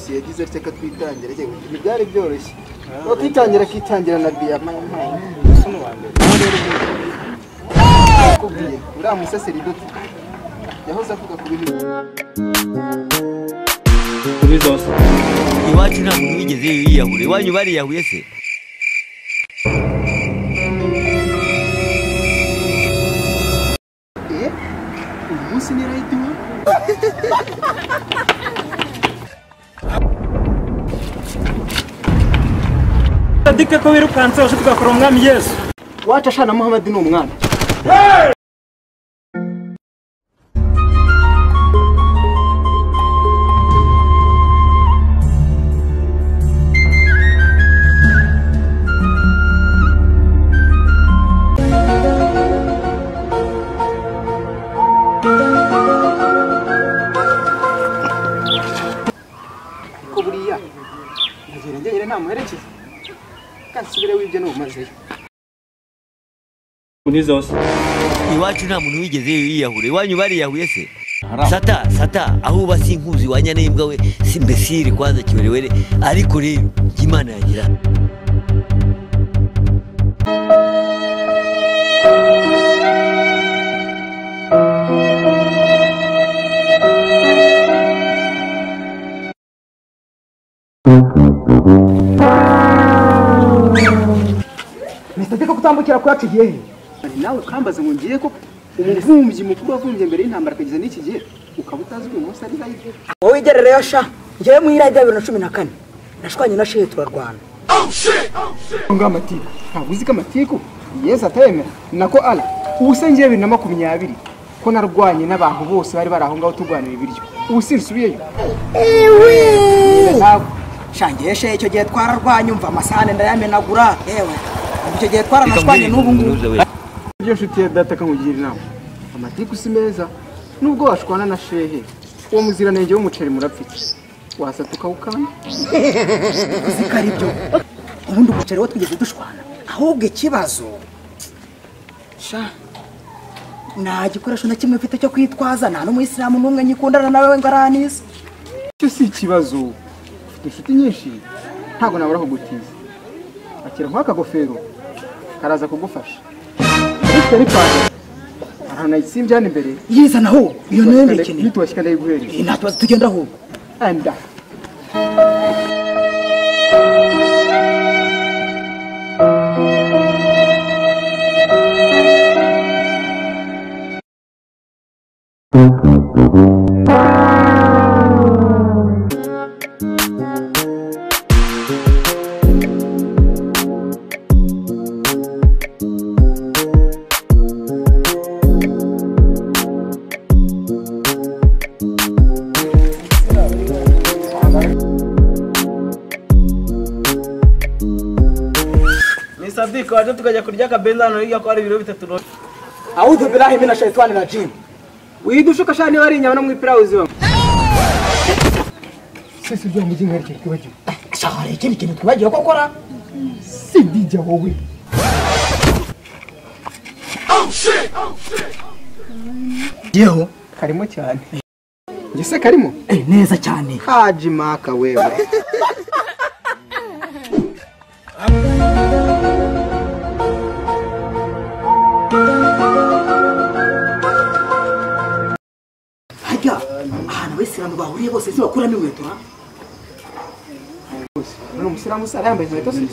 Yesu yagize atya akatwitangira, ntibyari byoroshye. Wakitangira akitangira na diyama. Nakubwiye uriya musaseridoti yahoze avuga ku bintu. Iwacu nta muntu wigeze yiyahura, iwanyu bariyahuye se? Uyu munsi ni rayidi we. Sadike ko wirukanse waje tugakora umwami Yesu. Wacu ashana Muhammad ni umwana. Ko buriya ndagenda njyenyine nta muherekeza kandi subire wibye n'ubumazeyo. Iwacu nta muntu wigeze yiyahura, iwanyu bariyahuye se? Sata sata aho uba sinkuzi wanya n'imbwa we si mbesire kwanza kiwerewere, ariko rero Imana yagira. Mr. Diko kutambukira kuri yacu gihe. Nawe ukambaza ngo ngiye ko umuvumbyi mukuru wavumbye mbere y'intambara kugeza n'iki gihe ukaba utazi uyu munsi ari live. Wowe igerereyo sha, ngewe mu iradiyo 2014 nashwanye na shehe turarwana. Ngo amatiku ntabwo uzi ko amatiku Yesu atayemera nako Allah. Ubu se ngewe 2020 ko narwanye n'abantu bose bari bari aho ngaho turwanira ibiryo, ubu sinsubiyeyo. Ewe sha ngewe shehe icyo gihe twararwanye, umva amasahane ndayamenagura. Ewe icyo gihe twaranashwanye n'ubu ngubu. Ibyo nshuti ya data kamugira inama, amatiku si meza nubwo washwana na shehe uwo muziranenge w'umuceri murapfiki wasata ukawukanda. Uzi ko ari byo, ubundi umuceri wo twigeze dushwana, ahubwo ikibazo sha nta gikoresho na kimwe mfite cyo kwitwaza, nta n'umuyisilamu n'umwe nyikundana nawe ngo aranise. Icyo si ikibazo, ufite inshuti nyinshi ntabwo nabura kugutiza. Akira nk'aka gofero karaza kugufasha. Ariko n'ipantaro ahantu nayitsimbye hano imbere yizana ahubwo iyo nayo ndayikeneye. Nitwashyika ndayiguhereza. Nta kibazo tugenda ahubwo. Anda. Sadiki waje tukajya kurya akabenzi hano hirya ko hari ibiro 3. Audhu billahi mina shaitani rajim. Widushuka sha niba ari inyama no mu ipirawu ziba. Sisi byo mujyi nkari twibagiwe. Sha hari ikindi kintu twibagiwe ko kora? Si DJ wowe. Oh shit. Oh shit. Yeho karimo cyane. Ngese karimo? Neza cyane. Haji maka wewe. Hajya ahantu abayisilamu bahuriye bose ntibakuramo inkweto ha? None umusilamu se yambaye inkweto se?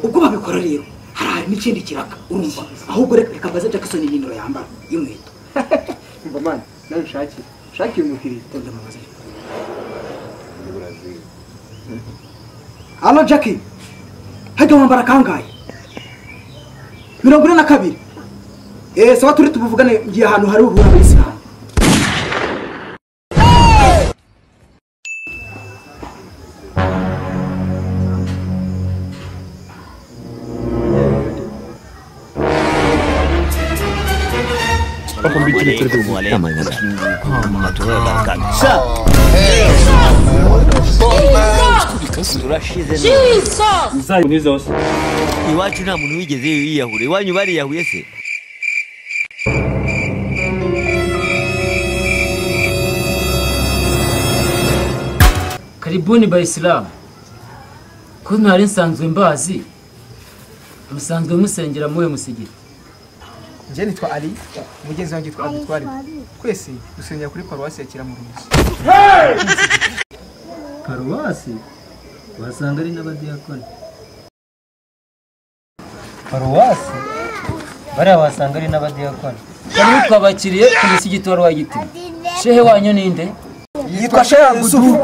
Ubwo babikora rero hari n'ikindi kiraka urumva, ahubwo reka mbaze Jackson nimero yambara y'inkweto. Umva man, nawe ushakire ushakire umukiriya. Halo Jackie, hajya wambara kangahe? 42. Sawa turi tubuvugane ngiye ahantu hari uruhu rw'Isilamu. Iwacu nta muntu wigeze yiyahura, iwanyu bariyahuye se? Karibuni bayisilamu. Ko ntari nsanzwe mbazi, musanzwe musengera muwe musigiti. Njye nitwa Ali, mugenzi wanjye yitwa Abdutwari. Twese dusengera kuri paruwasi ya Kiramuruzi. Paruwasi wasanga ari n'abadiyakoni. Paruwasi bariya wasanga ari n'abadiyakoni. Karibu twabakiriye ku musigiti wa Rwagitima. Shehe wanyu ninde? Yitwa Shehe Abudu.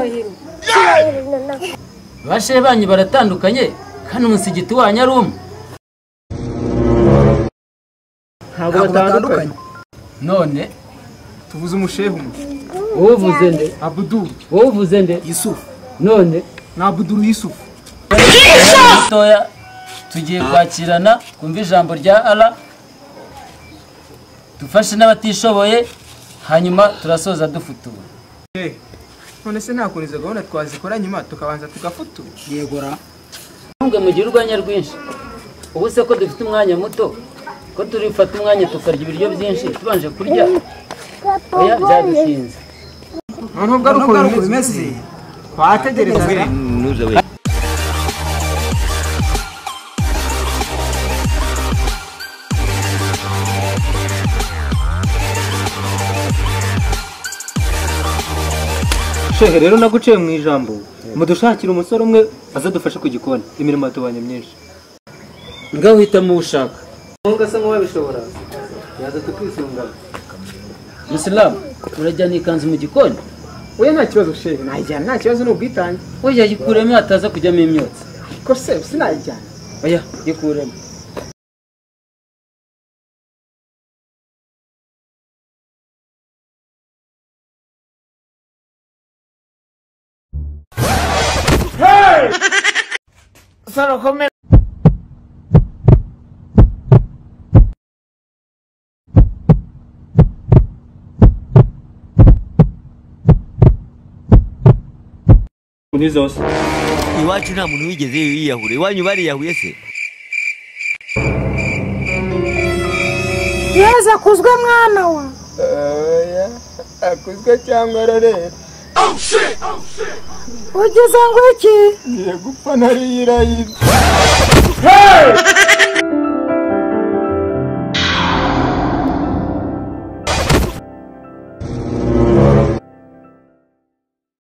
Ba shehe banyu baratandukanye kandi umusigiti wanyu ari umwe. Ntabwo batandukanye. None tuvuze umushehe umwe. Wowe uvuze nde? Abdul. Wowe uvuze nde? Yusuf. None na Abdul Yusuf. Toya tugiye kwakirana twumva ijambo rya Allah, dufashe n'abatishoboye, hanyuma turasoza dufutura. None se nta kuntu izo gahunda twazikora nyuma tukabanza tugafutura? Yegora. Nubwo mugira urwanya rwinshi, ubu se ko dufite umwanya muto, ko turifata umwanya tukarya ibiryo byinshi tubanje kurya, oya byadutinze. Noneho ubwo ari uko bimeze twategereza. Shehe rero naguciye mu ijambo, mudushakira umusore umwe azadufashe ku gikoni, imirimo yatubanye myinshi. Ngaho uhitamo ushaka. Nubwo asa nk'uwabishobora yaza tukisungana. Musilamu, urajyana ikanzu mu gikoni? Oya nta kibazo shehe, nayijyana nta kibazo, ni ubwitange. Oya yikuremo hataza kujyamo imyotsi. Ko se sinayijyana? Oya yikuremo. Iwacu nta muntu wigeze yiyahura, iwanyu bariyahuye se? Yezu akuzwe mwana wa. Oya, akuzwe cyangwa ararera. Ugize ngo iki? Ngiye gupfa ntariyirayira.